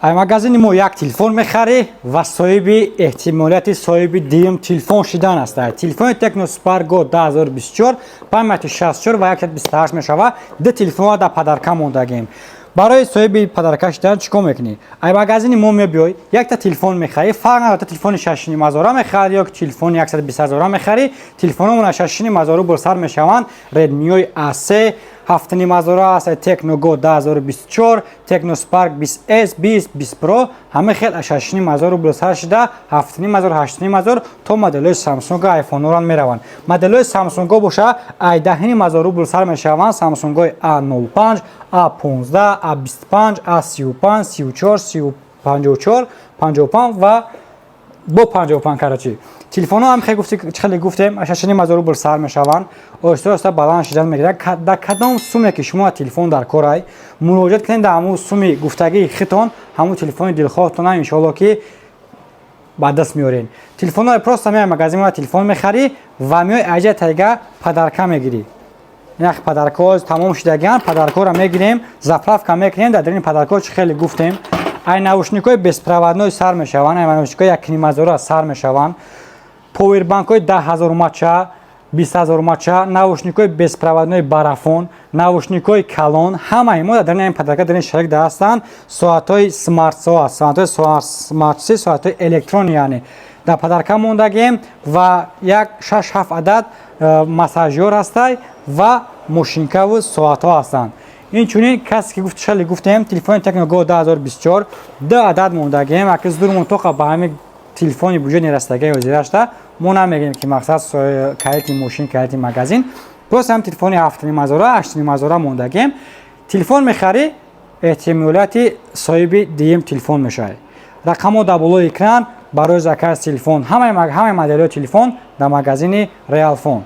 Ай магазини мо як телефон мехарӣ ва соҳиби эҳтимолияти соҳиби дуюм телефон шидан аст. Телефони Tecno Spark Go 2024, памяти 64 ва 128 мешава. Ду телефонро дар подарка мондагем. Барои соҳиби подарка шидан чӣ кор мекунӣ? Ай магазини мо мебиёй, якта телефон мехарӣ, фарқ надорад, телефони 6,5 ҳазора мехарӣ ё телефони 120 ҳазора мехарӣ. Телефономон 6,5 ҳазор рубл сар мешаванд. Redmi A3 7,5 ҳазора аст, Tecno Go 2024, Tecno Spark 20S, 20, 20 Pro, ҳама хел 6,5 ҳазор рубл сар шида, 7,5 ҳазор, 8,5 ҳазор то моделҳои Samsung, iPhone-ро мераванд. Моделҳои Samsung боша, ай 10,5 ҳазор рубл сар мешаванд. Samsung A05, A15, A25, A35, 34, 54, 55 ва бо 55. Короче, телефонҳо ҳам хеле гуфти, хеле гуфтем, 6,5 ҳазор рубл сар мешаванд, оҳиста оҳиста баланд шидан мегирад. Дар кадом суме ки шумо телефон дар корай, муроҷиат кунед, дар ҳамун суми гуфтагии хитон ҳамун телефони дилхоҳтона иншоалло ки ба даст меорен. Телефонҳои просто меои магазин, телефон мехарӣ ва меои аҷа тайга подарка мегирӣ. Инах подаркаҳо тамом шудагиан, подаркаҳоро мегирем, заправка мекунем. Дар дарини подаркаҳо чӣ хеле гуфтем, ай наушникҳои беспроводной сар мешаванд, ай наушникҳои 1,5 ҳазора сар мешаванд, повербанкҳои 10 000 мАча, 20 000 мАча, наушникҳои беспроводной барафон, наушникҳои калон, ҳамаи мо дар дарини ин подарка, дар ин шарик да ҳастанд. Соатҳои смартсоат, соатҳои смартси, соатҳои электрони, яъне дар подарка мондагем ва як шаш ҳафт адад массажёр ҳастай ва мошинкаву соатҳо ҳастанд. Инчунин касе ки гуфт, шали гуфтем, телефони Tecno Go 2024 ду адад мондагем. Аки зудурмон тоқа ба ҳамин телефони буҷетный растагаи ҳозирашта, мо намегӯем ки мақсад калити мошин, калити магазин, просто ҳам телефони 7,5 ҳазора, 8,5 ҳазора мондагем. Телефон мехарӣ, эҳтимолияти соҳиби дуюм телефон мешавад. Рақамҳо дар болои экран барои заказ телефон. Ҳамаи моделҳои телефон дар магазини Реалфон.